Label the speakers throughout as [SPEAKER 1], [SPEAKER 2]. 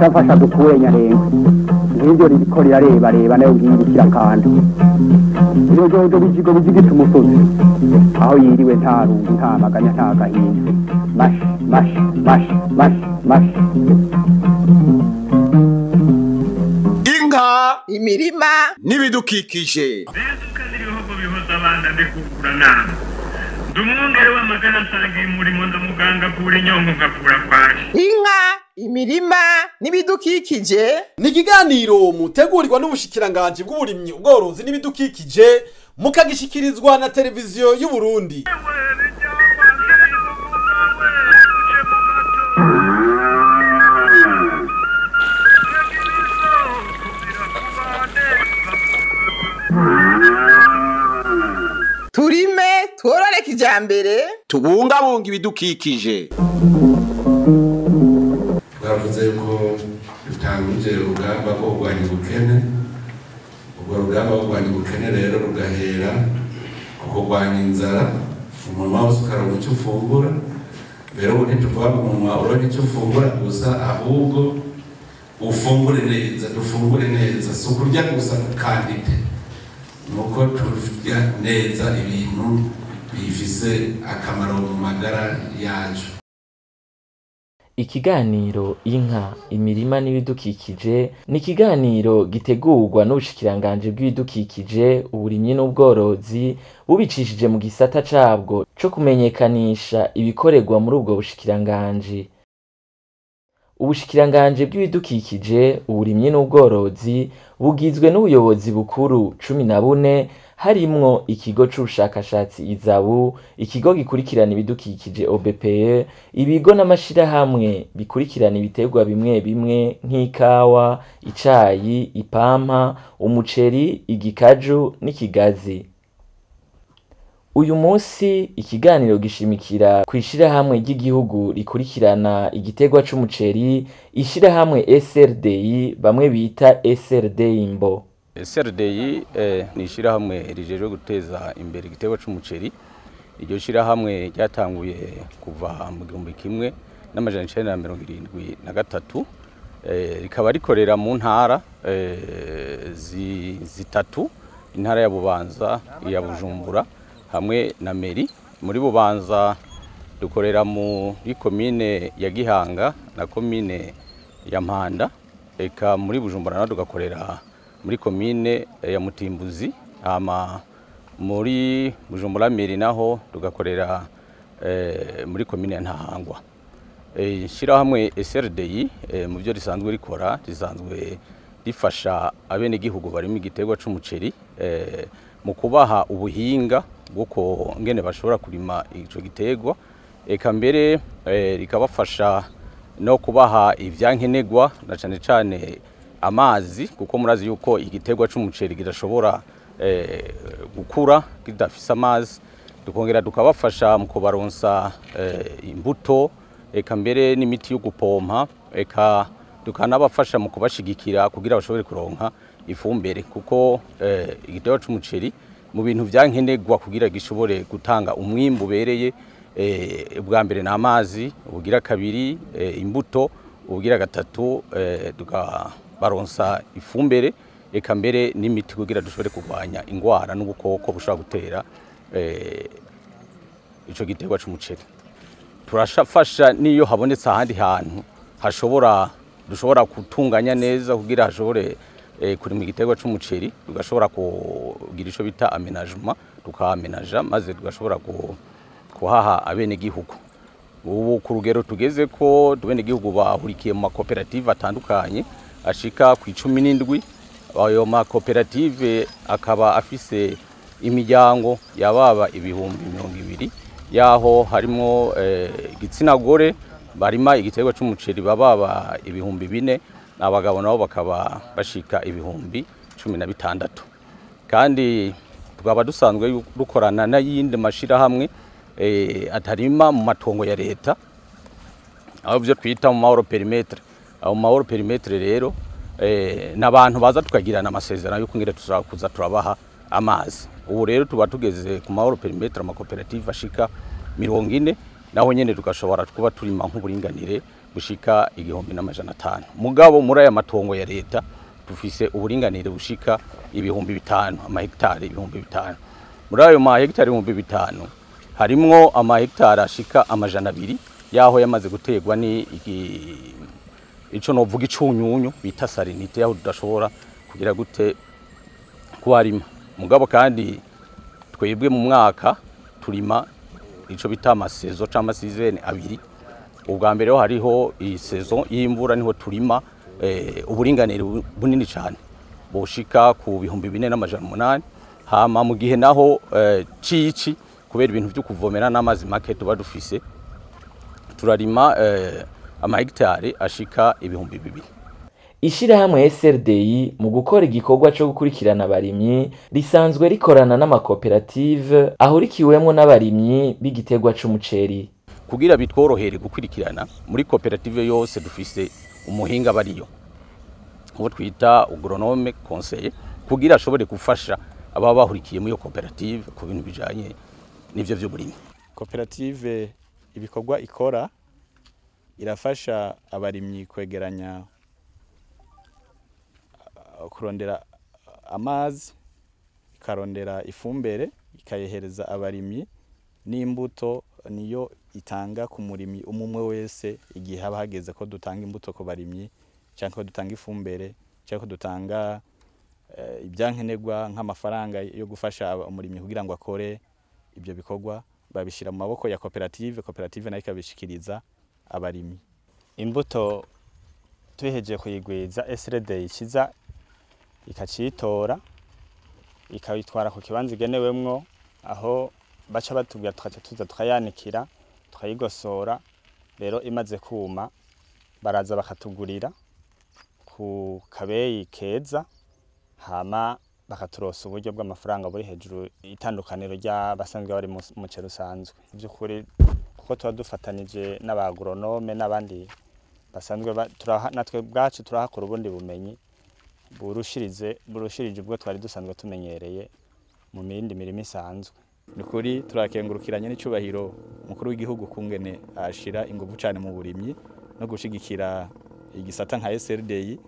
[SPEAKER 1] Afasha dukure nyarenga ngibyo ririko rirareba reba nayo ngibikira kandi ibyo bijigo bijigita umusozi aho yiriwe nta rungu nta maganya nta gahinda mash mash mash mash mash.
[SPEAKER 2] Inka,
[SPEAKER 3] imirima
[SPEAKER 2] n'ibidukikije.
[SPEAKER 4] Ibihugu bihuza abana ndikukura nama ndumwungere w'amagana nsanga umurimo ndamuganga kura inyongo nkavura kwaje.
[SPEAKER 3] Inka, imirima n'ibidukikije
[SPEAKER 5] ni ikiganiro mutegurirwa n'ubushikiranganje bw'uburimyi, ubworozi n'ibidukikije, mukagishikirizwa na televiziyo y'u Burundi.
[SPEAKER 3] Turime tworore kijambere,
[SPEAKER 2] tubungabunga ibidukikije.
[SPEAKER 6] Twavuze yuko dutanguje urugamba rwo kurwanya ubukene. Urwo rugamba rwo kurwanya ubukene rero rugahera ku kurwanya inzara, umunwa wose ukaronka icyo ufungura. Rero ubu ntituvuga ngo umunwa uronke icyo ufungura gusa, ahubwo ufungure neza, dufungure neza. Si ukurya gusa kandide, nuko turya neza ibintu bifise akamaro mu magara yacu.
[SPEAKER 7] Ikiganiro Inka, imirima n'ibidukikije ni ikiganiro gitegurwa n'ubushikiranganje bw'ibidukikije, uburimyi n'ubworozi, bubicishije mu gisata cabwo co kumenyekanisha ibikorerwa muri ubwo bushikiranganje. Ubushikiranganje bw'ibidukikije, uburimyi n'ubworozi bugizwe n'ubuyobozi bukuru 14, harimwo ikigo c'ubushakashatsi IZABU, ikigo gikurikirana ibidukikije OBPE, ibigo n'amashirahamwe bikurikirana ibiterwa bimwe bimwe nk'ikawa, icayi, ipampa, umuceri, igikaju n'ikigazi. Uyu munsi ikiganiro gishimikira kw'ishirahamwe ry'igihugu rikurikirana igiterwa c'umuceri, ishirahamwe SRDI bamwe bita SRD Imbo.
[SPEAKER 8] SRDI ni ishirahamwe rijejwe guteza imbere igiterwa c'umuceri. Iryo shirahamwe ryatanguye kuva mu 1973, rikaba rikorera mu ntara zitatu, intara ya Bubanza, iya Bujumbura hamwe na Meri. Muri Bubanza dukorera muri komine ya Gihanga na komine ya Mpanda, eka muri Bujumbura naho tugakorera muri komine ya Mutimbuzi, hama muri Bujumbura Meri naho tugakorera muri komine ya Ntahangwa. Ishirahamwe SRDI mu byo risanzwe rikora, risanzwe rifasha abenegihugu barimo igiterwa c'umuceri mu kubaha ubuhinga bw'uko ngene bashobora kurima ico giterwa, eka mbere rikabafasha no kubaha ivyankenerwa na cane cane amazi, kuko murazi yuko igiterwa c'umuceri kidashobora gukura kidafise amazi. Tukongera tukabafasha mu kubaronsa imbuto, eka mbere n'imiti yo gupompa, eka tukanabafasha mu kubashigikira kugira bashobore kuronka ifumbire, kuko igiterwa c'umuceri mu bintu vyankenerwa kugira gishobore gutanga umwimbu ubereye, ubwa mbere ni amazi, ubugira kabiri imbuto, ubugira gatatu tukabaronsa ifumbire, eka mbere n'imiti kugira dushobore kurwanya ingwara n'ubukoko bushobora gutera ico giterwa c'umuceri. Turashafasha niyo habonetse ahandi hantu hashobora dushobora gutunganya neza kugira hashobore kurima igiterwa c'umuceri, tugashobora kugira ico bita aménagement, tukamenaja maze tugashobora kuhaha abenegihugu. Ubu ku rugero tugeze ko abenegihugu bahurikiye mu makoperative atandukanye ashika ku 17. Ayo makoperative akaba afise imiryango yababa 20,000, yaho harimo igitsina gore barima igiterwa c'umuceri bababa 4,000, abagabo nabo bakaba bashika 16,000. Kandi tukaba dusanzwe dukorana n'ayindi mashirahamwe atarima mu matongo ya leta, aho byo twita mu mahoro perimetre. Aho mu mahoro perimetre rero n'abantu baza tukagirana amasezerano yuko ngira tuzakuza turabaha amazi. Ubu rero tuba tugeze ku mahoro perimetre amakoperative ashika 40. Naho nyene tugashobora kuba turima nk'uburinganire bushika 1500. Mugabo muri aya matongo ya leta dufise uburinganire bushika 5000, amahegitari 5000. Muri ayo mahegitari 5000 harimwo amahegitari ashika 200 yaho yamaze gutegwa ni ico novuga icunyunyu bita salinite, yaho tudashobora kugira gute kuharima. Mugabo kandi twebwe mu mwaka turima ico bita amasezo cyangwa amasizene abiri. Ubwa mbere ho hariho iyi saison y'imvura, niho turima uburinganire bunini cyane boshika ku 4800. Hama mu gihe naho cici, kubera ibintu byo kuvomera n'amazi make tuba dufise, turarima amahegitari ashika 2000.
[SPEAKER 7] Ishirahamwe SRDI mu gukora igikorwa co gukurikirana abarimyi risanzwe rikorana n'amakoperative ahurikiwemwo n'abarimyi b'igiterwa c'umuceri.
[SPEAKER 8] Kugira bitworohere gukurikirana, muri koperative yose dufise umuhinga bariyo uwo twita agronome conseiller, kugira ashobore gufasha ababa bahurikiye muri iyo koperative ku bintu bijanye n'ivyo vy'uburimyi.
[SPEAKER 9] Koperative ibikorwa ikora, irafasha abarimyi kwegeranya, kurondera amazi, ikarondera ifumbire ikayihereza abarimyi, n'imbuto niyo itanga ku murimyi umwe wese. Igihe haba hageze ko dutanga imbuto ku barimyi, cyangwa ko dutanga ifumbire, cyangwa ko dutanga ibyankenerwa nk'amafaranga yo gufasha umurimyi kugira ngo akore ibyo bikorwa, babishyira mu maboko ya koperative, koperative nayo ikabishikiriza abarimyi.
[SPEAKER 10] Imbuto tuhejeje kuyigwiza, SRD ikiza ikacitora, ikayitwara ku kibanza igenewemwo, aho baca batubwira, tukaca tuza tukayanikira, tukayigosora. Rero imaze kuma baraza bakatugurira ku kabeyi keza, hama bakaturosa uburyo bw'amafaranga buri hejuru itandukaniro ry'abasanzwe bari mu muceri usanzwe. By'ukuri kuko tuba dufatanije n'abaagronome n'abandi basanzwe natwe bwacu turahakora ubundi bumenyi burushirije ubwo twari dusanzwe tumenyereye mu yindi mirimo isanzwe.
[SPEAKER 9] Ni ukuri turakengurukiranye n'icyubahiro umukuru w'igihugu kungene ashira ingufu cyane mu burimyi no gushigikira igisata nka SRDI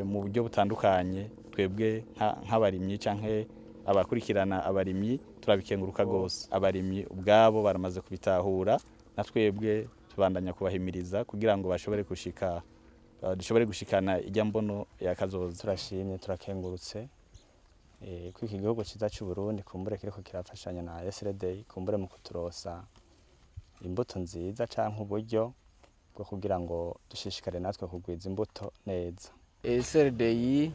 [SPEAKER 9] mu buryo butandukanye. Twebwe nk'abarimyi canke abakurikirana abarimyi turabikenguruka gose. Abarimyi ubwabo baramaze kubitahura, na twebwe tubandanya kubahimiriza kugira ngo bashobore gushika dushobore gushikana ijya mbono ya kazoza.
[SPEAKER 10] Turashimye, turakengurutse ko iki gihugu cyiza cy'u Burundi kumbure kiriko kirafashanya na SRD, kumbure mu kuturosa imbuto nziza canke uburyo bwo kugira ngo dushishikare natwe kugwiza imbuto neza.
[SPEAKER 11] SRDI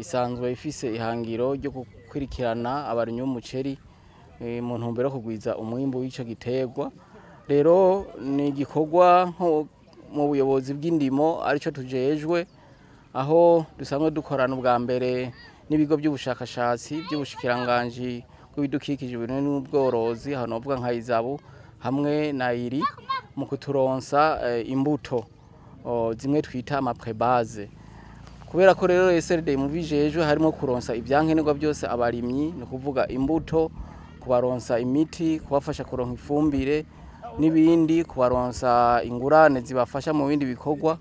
[SPEAKER 11] isanzwe ifise ihangiro ryo gukurikirana abarimyi b'umuceri mu ntumbero yo kugwiza umwimbu w'ico giterwa. Rero ni igikorwa nko mu buyobozi bw'indimo arico tujejwe, aho dusanzwe dukorana ubwa mbere n'ibigo by'ubushakashatsi by'ubushikiranganji bw'ibidukikije, ibintu n'ubworozi, hano novuga nka ISABU hamwe na IRI, mu kuturonsa imbuto zimwe twita amaprébase. Kubera ko rero SRD mu bijejwe harimo kuronsa ibyankenerwa byose abarimyi, ni ukuvuga imbuto, kubaronsa imiti, kubafasha kuronka ifumbire n'ibindi, kubaronsa ingurane zibafasha mu bindi bikorwa.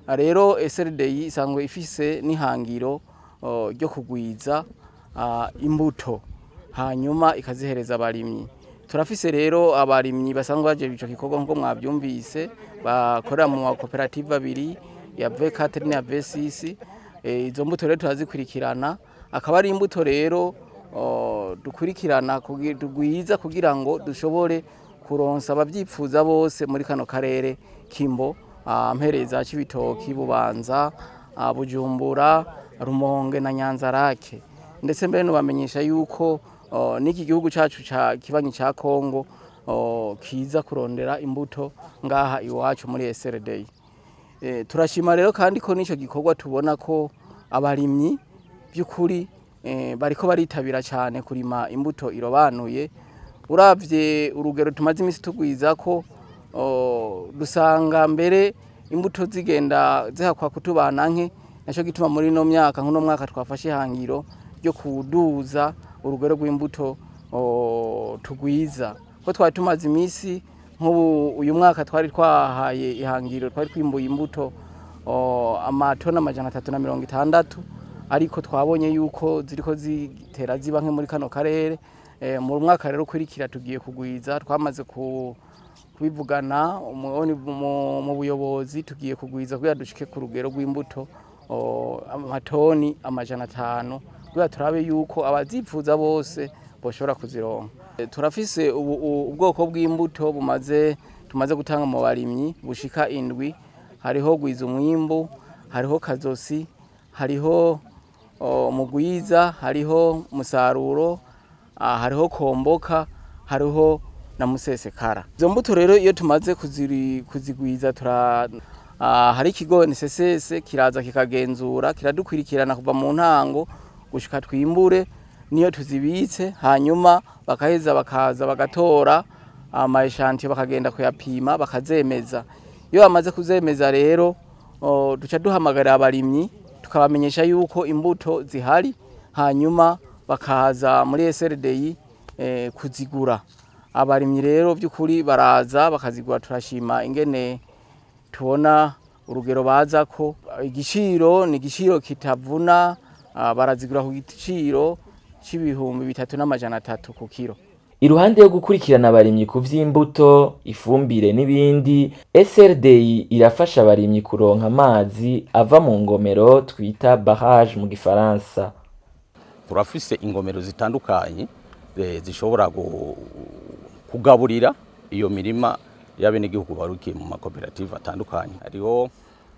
[SPEAKER 11] Rero SRD isanzwe ifise n'ihangiro ryo kugwiza imbuto, hanyuma ikazihereza abarimyi. Turafise rero abarimyi basanzwe baje ico gikorwa, nkuko mwabyumvise, bakorera mu makoperative abiri ya V4 na V6. Izo mbuto rero turazikurikirana, akaba ari imbuto rero dukurikirana tugwiza kugira ngo dushobore kuronsa abavyipfuza bose muri kano karere Kimbo, Mpereza, Cibitoki, Bubanza, Bujumbura, Rumonge na Nyanzarake. Ndetse mbere nubamenyesha yuko n'iki gihugu cacu ca kibanyi ca Kongo kiza kurondera imbuto ngaha iwacu muri SRD. Turashima rero kandi ko n'ico gikorwa tubona ko abarimyi by'ukuri bariko baritabira cyane kurima imbuto irobanuye. Uravye urugero tumaze imisi tugwiza ko dusanga mbere imbuto zigenda zihakwa kutubana nke, naco gituma muri no myaka nkuno mwaka twafashe ihangiro ryo kuduza urugero rw'imbuto tugwiza. Ko twari tumaze iminsi nk'ubu uyu mwaka twari twahaye ihangiro, twari twimbuye imbuto amatoni 360, ariko twabonye yuko ziriko zitera ziba nke muri kano karere. Mu mwaka rero ukurikira tugiye kugwiza, twamaze kubivugana mu buyobozi, tugiye kugwiza kugira dushike ku rugero rw'imbuto amatoni 500, kugira turabe yuko abazipfuza bose boshobora kuzironka. Turafise ubwoko bw'imbuto tumaze gutanga mu barimyi bushika 7. Hariho gwiza umwimbu, hariho kazosi, hariho mugwiza, hariho musaruro, hariho komboka, hariho na musesekara. Izo mbuto rero iyo tumaze kuzigwiza hari ikigo NSSS kiraza kikagenzura, kiradukwirikirana kuva mu ntango gushika twimbure niyo tuzibitse, hanyuma bakaheza bakaza bagatora ama echantillo bakagenda kuyapima bakazemeza. Iyo bamaze kuzemeza rero duca duhamagara abarimyi tukabamenyesha yuko imbuto zihari, hanyuma bakaza muri SRDI kuzigura. Abarimyi rero by'ukuri baraza bakazigura, turashima ingene tubona urugero baza ko igiciro ni igiciro kitavuna, barazigura ku giciro c'3,300 ku kiro.
[SPEAKER 7] Iruhande yo gukurikirana abarimyi ku vy'imbuto, ifumbire n'ibindi, SRDI irafasha abarimyi kuronka amazi ava mu ngomero twita barrage mu gifaransa.
[SPEAKER 8] Turafise ingomero zitandukanye zishobora kugaburira iyo mirima y'abenegihugu barukiye mu makoperative atandukanye. Hariho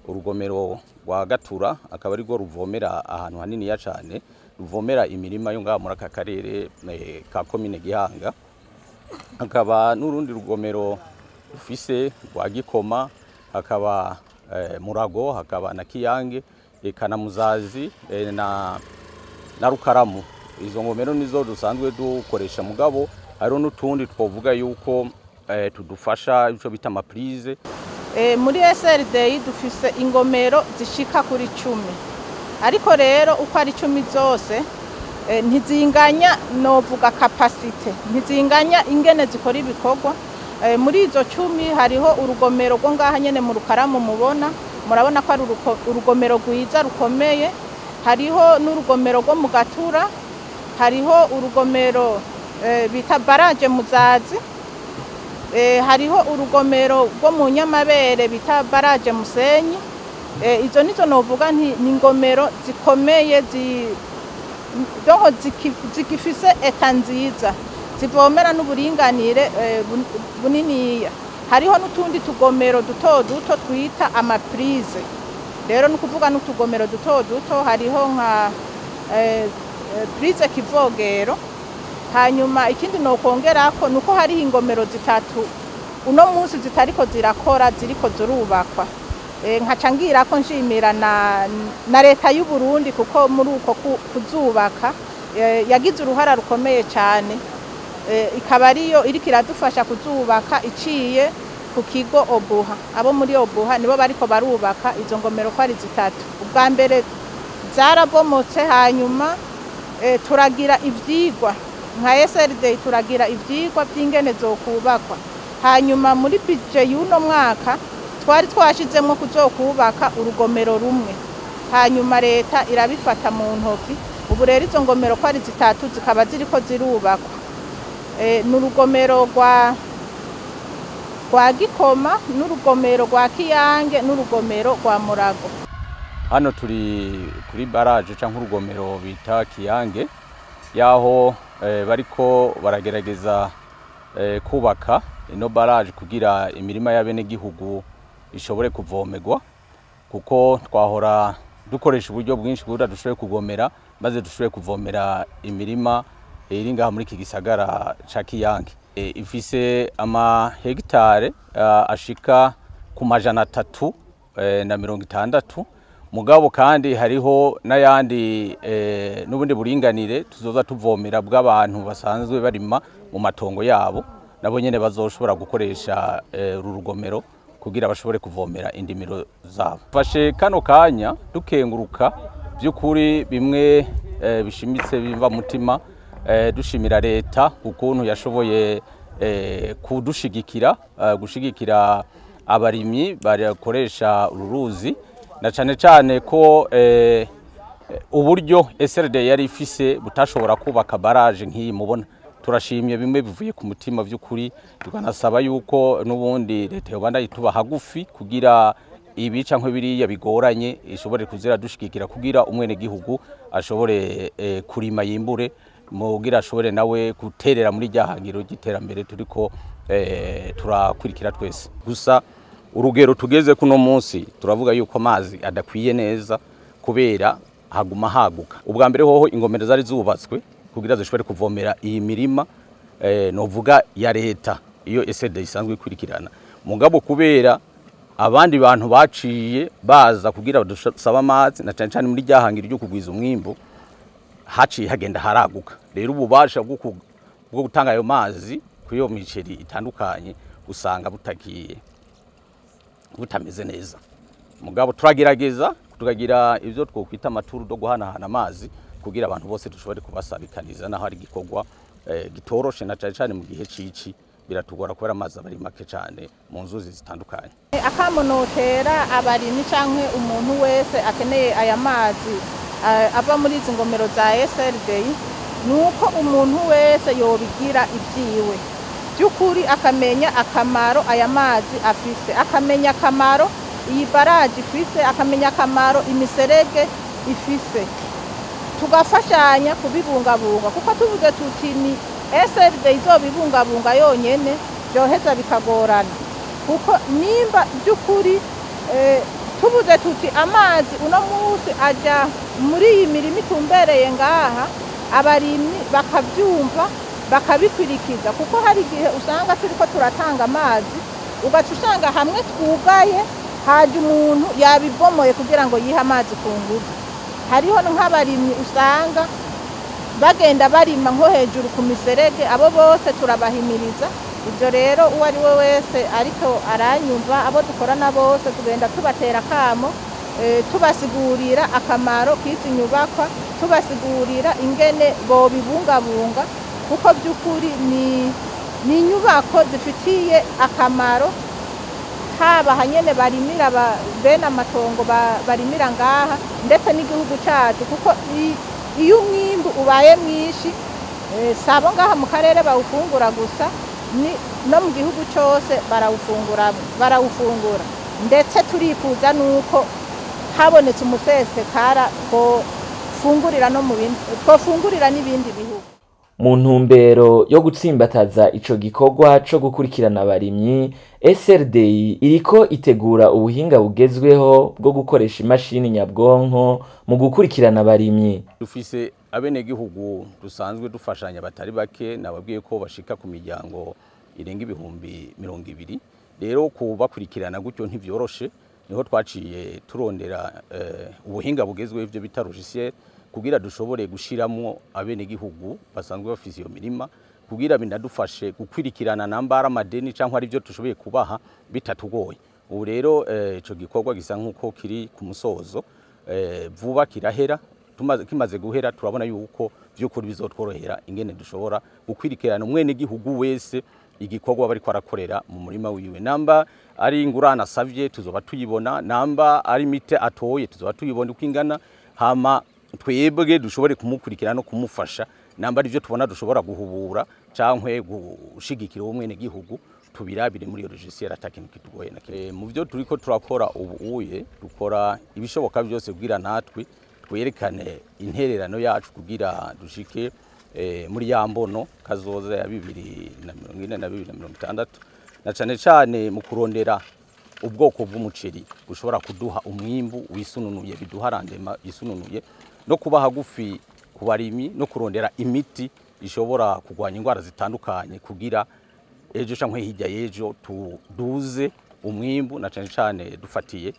[SPEAKER 8] urugomero rwa Gatura, akaba arirwo ruvomera ahantu hanini ya cane, ruvomera imirima yo ngaha muri aka karere ka komine Gihanga. Hakaba n'urundi rugomero rufise rwa Gikoma, hakaba Murago, hakaba na Kiyange, eka na Muzazi na Rukaramu. Izo ngomero nizo dusanzwe dukoresha, mugabo hariho n'utundi twovuga yuko tudufasha ico bita amaprise.
[SPEAKER 12] Muri SRDI dufise ingomero zishika kuri 10, ariko rero uko ari 10 zose ntizinganya, novuga capacité, ntizinganya ingene zikora ibikorwa. Muri izo 10 hariho urugomero rwo ngaha nyene mu Rukaramu mubona, murabona ko ari urugomero rwiza rukomeye. Hariho n'urugomero rwo mu Gatura, hariho urugomero bita barrage Muzazi, hariho urugomero rwo mu Nyamabere bita barrage Musenyi. Izo nizo novuga nti ni ingomero zikomeye zigifise eta nziza, zivomera n'uburinganire buniniya. Hariho n'utundi tugomero duto duto twita amaprise. Rero ni ukuvuga n'utugomero duto duto, hariho nka prise Kivogero. Hanyuma ikindi nokongerako nuko hariho ingomero 3 uno munsi zitariko zirakora, ziriko zirubakwa. Nkaca ngirako nshimira na leta y'u Burundi, kuko muri uko kuzubaka yagize uruhara rukomeye cyane, ikaba ariyo iriko iradufasha kuzubaka iciye ku kigo Obuha. Abo muri Obuha nibo bariko barubaka izo ngomero ko ari 3. Ubwa mbere zarabomotse, hanyuma turagira ivyigwa nka SRD, turagira ivyigwa by'ingene zokubakwa. Hanyuma muri budget y'uno mwaka twari twashizemwo kuzokubaka urugomero rumwe, hanyuma leta irabifata mu ntoki. Ubu rero izo ngomero ko ari 3 zikaba ziriko zirubakwa. N'urugomero rwa Gikoma, n'urugomero rwa Kiyange, n'urugomero rwa Murago.
[SPEAKER 8] Hano turi kuri barrage canke urugomero bita Kiyange, yaho bariko baragerageza kubaka ino barrage kugira imirima y'abenegihugu ishobore kuvomerwa, kuko twahora dukoresha uburyo bwinshi kugira dushobore kugomera, maze dushobore kuvomera imirima iri ngaha muri iki gisagara ca Kiyange. Ifise ama hegitare ashika ku 360, mugabo kandi hariho n'ayandi n'ubundi buringanire tuzoza tuvomera bw'abantu basanzwe barima mu matongo yabo, nabo nyene bazoshobora gukoresha uru rugomero kugira bashobore kuvomera indimiro zabo. Fashe kano kanya dukenguruka by'ukuri bimwe bishimitse bimva mutima, dushimira leta ukuntu yashoboye kudushigikira, gushigikira abarimyi bakoresha ururuzi, na cane cane ko uburyo SRD yari ifise butashobora kubaka barrage nk'iyi mubona. Turashimye bimwe bivuye ku mutima vy'ukuri, tukanasaba yuko n'ubundi leta yobanda ituba hagufi kugira ibi canke biriya bigoranye ishobore kuzira dushigikira kugira umwene gihugu ashobore kurima yimbure, mugira ashobore nawe guterera muri ryahangiro ry'iterambere turiko turakurikira twese. Gusa urugero tugeze kuno munsi turavuga yuko amazi adakwiye neza kubera haguma haguka. Ubwa mbere hoho ingomero zari zubatswe kugira zishobore kuvomera iyi mirima novuga ya leta iyo SRD isanzwe ikurikirana, mugabo kubera abandi bantu baciye baza kugira badusaba amazi na cyane cyane muri ryahangiro ryo kugwiza umwimbo, haciye hagenda haraguka. Rero ububasha bwo gutanga ayo mazi kuri iyo miceri itandukanye usanga butagiye butameze neza. Mugabo turagerageza tukagira ivyo twokwita amaturu do guhanahana amazi kugira abantu bose dushobore kubasabikaniza, naho ari gikorwa gitoroshe na cyane cyane mu gihe cici biratugora kubera amazi abari make cyane mu nzuzi zitandukanye.
[SPEAKER 12] Akamonotera abarimyi canke umuntu wese akeneye aya mazi ava muri izi ngomero za SRD nuko umuntu wese yobigira ivyiwe by'ukuri, akamenya akamaro aya mazi afise, akamenya akamaro iyi barrage ifise, akamenya akamaro imiserege ifise, tugafashanya kubibungabunga, kuko tuvuze tuti ni SRD izobibungabunga yonyene byoheza bikagorana. Kuko nimba by'ukuri tuvuze tuti amazi uno munsi aja muri iyi mirima itumbereye ngaha, abarimyi bakavyumva bakabikwirikiza, kuko hari igihe usanga turiko turatanga amazi ugaca usanga hamwe twugaye haje umuntu yabibomoye kugira ngo yihe amazi ku nguvu. Hariho nk'abarimyi usanga bagenda barima nko hejuru ku miserege, abo bose turabahimiriza. Ibyo rero uwo ari we wese ariko aranyumva, abo dukorana bose tugenda tubatera akamo, tubasigurira akamaro k'izi nyubakwa, tubasigurira ingene bobibungabunga, kuko by'ukuri ni inyubako zifitiye akamaro haba hanyene barimira bene amatongo barimira ngaha ndetse n'igihugu cyacu, kuko iyo umwimbu ubaye mwinshi sabo ngaha mu karere bawufungura gusa, no mu gihugu cyose barawufungura. Ndetse turifuza nuko habonetse umusesekara twofungurira no mu bindi, twofungurira n'ibindi bihugu.
[SPEAKER 7] Mu ntumbero yo gutsimbataza ico gikorwa co gukurikirana abarimyi, SRD iriko itegura ubuhinga bugezweho bwo gukoresha imashini nyabwonko mu gukurikirana abarimyi.
[SPEAKER 8] Dufise abenegihugu dusanzwe dufashanya batari bake, nababwiye ko bashika ku miryango irenga 20,000. Rero kubakurikirana gutyo ntivyoroshe, niho twaciye turondera ubuhinga bugezweho ivyo bita logiciel kugira dushobore gushiramo abenegihugu basanzwe bafise iyo mirima, kugira binadufashe gukwirikirana nambara amadeni cyangwa ari byo tushoboye kubaha bitatugoye. Ubu rero ico gikorwa gisa nkuko kiri ku musozo, vuba kirahera. Kimaze guhera turabona yuko by'ukuri bizotworohera ingene dushobora gukwirikirana umwenegihugu wese igikorwa bari kwarakorera mu murima wiwe. Namba ari ingurana asavye tuzoba tuyibona, namba ari mite atoye tuzoba tuyibona uko ingana, hama twebwe dushobore kumukurikira no kumufasha, namba ari byo tubona dushobora guhubura cankwe gushigikira umwene gihugu tubirabire muri iyo logiciel atakintu kitugoye na kimwe. Mu byo turiko turakora ubu uye dukora ibishoboka byose kugira natwe twerekane intererano yacu kugira dushike muri ya mbono kazoza ya 2040 na 2060, na cane cane mu kurondera ubwoko bw'umuceri bushobora kuduha umwimbu wisununuye, biduha randema isununuye, no kuba hagufi ku barimyi, no kurondera imiti ishobora kugwanya indwara zitandukanye kugira ejo canke hirya y'ejo tuduze umwimbu, na cane cane dufatiye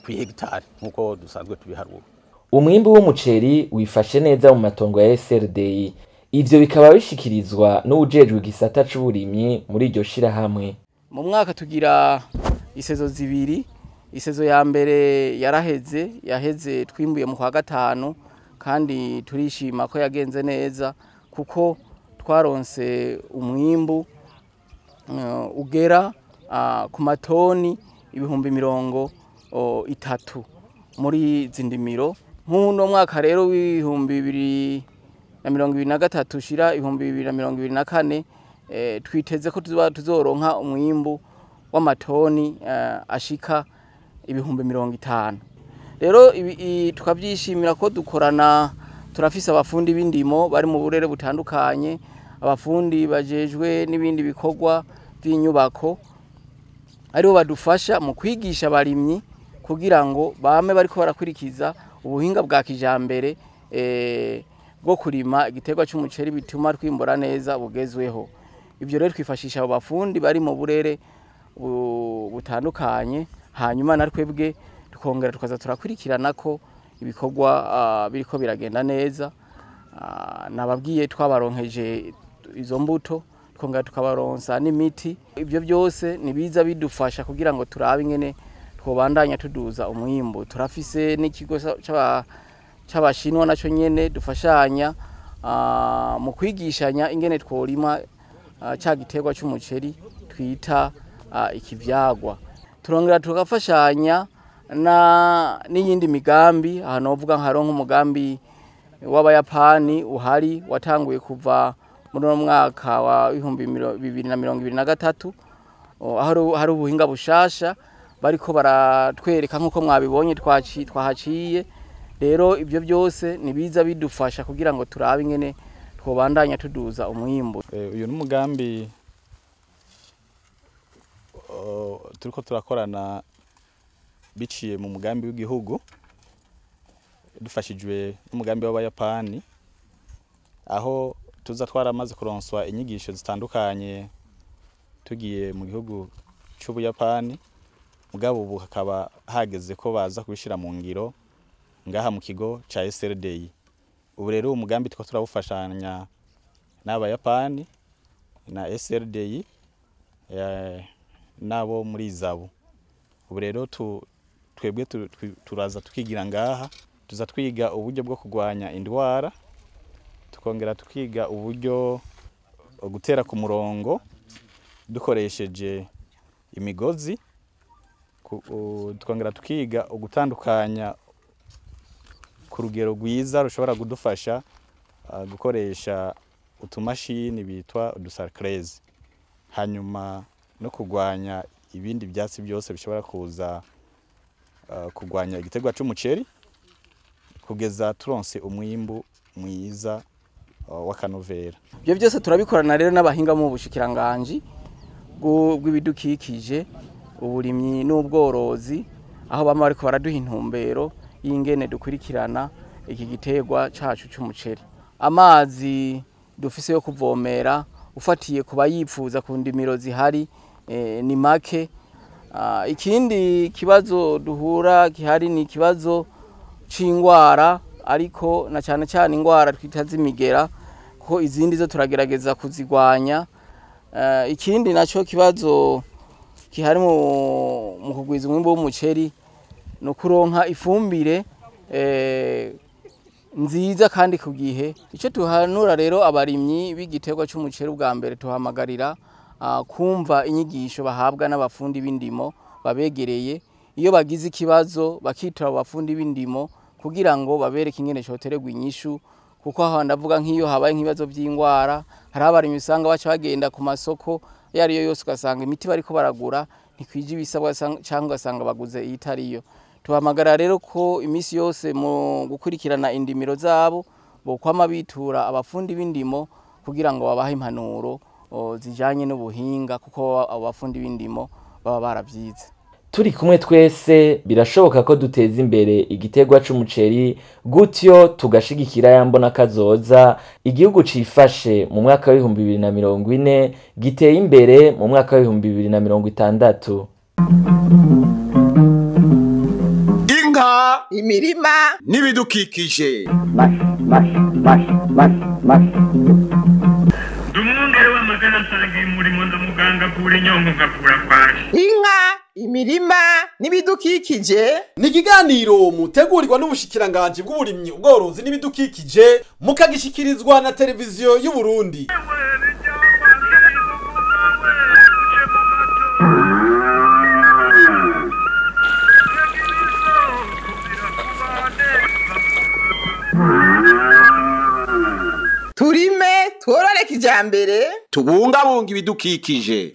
[SPEAKER 8] ku hegitari nkuko dusanzwe tubiharura.
[SPEAKER 7] Umwimbu w'umuceri wifashe neza mu matongo ya SRD, ivyo bikaba bishikirizwa n'uwujejwe igisata c'uburimyi muri iryo shirahamwe.
[SPEAKER 11] Mu mwaka tugira isezo zibiri, isezo ya mbere yaraheze, yaheze twimbuye mu kwa gatanu, kandi turishima ko yagenze neza kuko twaronse umwimbu ugera ku matoni 30,000 muri izi ndimiro. Nk'uno mwaka rero w'2023 ushira 2024 twiteze ko tuzoronka umwimbu w'amatoni ashika 50,000. Rero tukabyishimira ko dukorana, turafise abafundi b'indimo bari mu burere butandukanye, abafundi bajejwe n'ibindi bikorwa by'inyubako, aribo badufasha mu kwigisha abarimyi kugira ngo bame bariko barakurikiza ubuhinga bwa kijambere bwo kurima igiterwa cy'umuceri bituma twimbura neza bugezweho. Ibyo rero twifashisha abo bafundi bari mu burere butandukanye, hanyuma natwebwe tukongera tukaza turakurikirana ko ibikorwa biriko biragenda neza. Nababwiye twabaronkeje izo mbuto, twongera tukabaronsa n'imiti. Ibyo byose nibiza bidufasha kugira ngo turabe ingene twobandanya tuduza umwimbu. Turafise n'ikigo c'abashinwa naco nyene dufashanya mu kwigishanya ingene tworima ca giterwa c'umuceri twita ikivyagwa. Turongera tugafashanya na n'iyindi migambi. Ahantu uvuga nkaronka umugambi w'abayapani uhari watanguye kuva muri uno mwaka wa 2023, aho hari ubuhinga bushasha bariko baratwereka nkuko mwabibonye twahaciye. Rero ibyo byose nibiza bidufasha kugira ngo turabe ingene twobandanya tuduza umwimbu.
[SPEAKER 9] Uyu n'umugambi turiko turakorana biciye mu mugambi w'igihugu dufashijwe n'umugambi w'abayapani, aho tuza twaramaze kuronswa inyigisho zitandukanye tugiye mu gihugu c'Ubuyapani, mugabo ubu hakaba hageze ko baza kubishira mu ngiro ngaha mu kigo ca SRDI. Ubu rero umugambi two turawufashanya n'abayapani na SRDI nabo muri Zabu. Ubu rero twebwe turaza tukigira ngaha, tuza twiga uburyo bwo kurwanya indwara, tukongera tukiga uburyo gutera ku murongo dukoresheje imigozi, tukongera tukiga ugutandukanya ku rugero rwiza rushobora kudufasha gukoresha utumashini bitwa udusarcreze, hanyuma no kurwanya ibindi byatsi byose bishobora kuza kurwanya igiterwa c'umuceri kugeza turonse umwimbu mwiza w'akanovera.
[SPEAKER 11] Ibyo byose turabikorana rero n'abahinga mu bushikiranganji bw'ibidukikije, uburimyi n'ubworozi, aho bamwe bariko baraduha intumbero y'ingene dukurikirana iki giterwa cacu c'umuceri. Amazi dufise yo kuvomera ufatiye kuba yipfuza ku ndimiro zihari ni make. Ikindi kibazo duhura gihari ni ikibazo c'ingwara, ariko na cyane cyane ingwara twita z'imigera, kuko izindi zo turagerageza kuzigwanya. Ikindi naco kibazo gihari mu kugwiza umwimbu w'umuceri no kuronka ifumbire nziza kandi ku gihe. Ico tuhanura rero abarimyi b'igiterwa c'umuceri, ubwa mbere tuhamagarira kumva inyigisho bahabwa n'abafundi b'indimo babegereye. Iyo bagize ikibazo bakitura abafundi b'indimo kugira ngo babereke ingene cotererwa inyishu, kuko aho ndavuga nk'iyo habaye nk'ibibazo by'ingwara, hari abarimyi usanga baca bagenda ku masoko ayo ariyo yose ugasanga imiti bariko baragura ntikwije ibisabwa, cyangwa ugasanga baguze iyitariyo. Tubahamagara rero ko iminsi yose mu gukurikirana indimiro zabo bokwama bitura abafundi b'indimo kugira ngo babahe impanuro zijanye n'ubuhinga, kuko abo bafundi b'indimo baba baravyize.
[SPEAKER 7] Turi kumwe twese birashoboka ko duteza imbere igiterwa c'umuceri, gutyo tugashigikira ya mbona kazoza igihugu cifashe mu mwaka wa 2040 giteye imbere mu mwaka wa 2060.
[SPEAKER 2] Inka,
[SPEAKER 3] imirima
[SPEAKER 2] n'ibidukikije.
[SPEAKER 1] Mash mash mash mash mash.
[SPEAKER 4] Ndumwungere w'amagara nsangiye umurimo ndamuganga avura inyongo nkavura kwashi.
[SPEAKER 3] Inka, imirima n'ibidukikije
[SPEAKER 5] ni ikiganiro mutegurirwa n'ubushikiranganji bw'uburimyi, ubworozi n'ibidukikije, mukagishikirizwa na televiziyo y'Uburundi.
[SPEAKER 3] Turime tworore kijambere,
[SPEAKER 2] tubungabunga ibidukikije.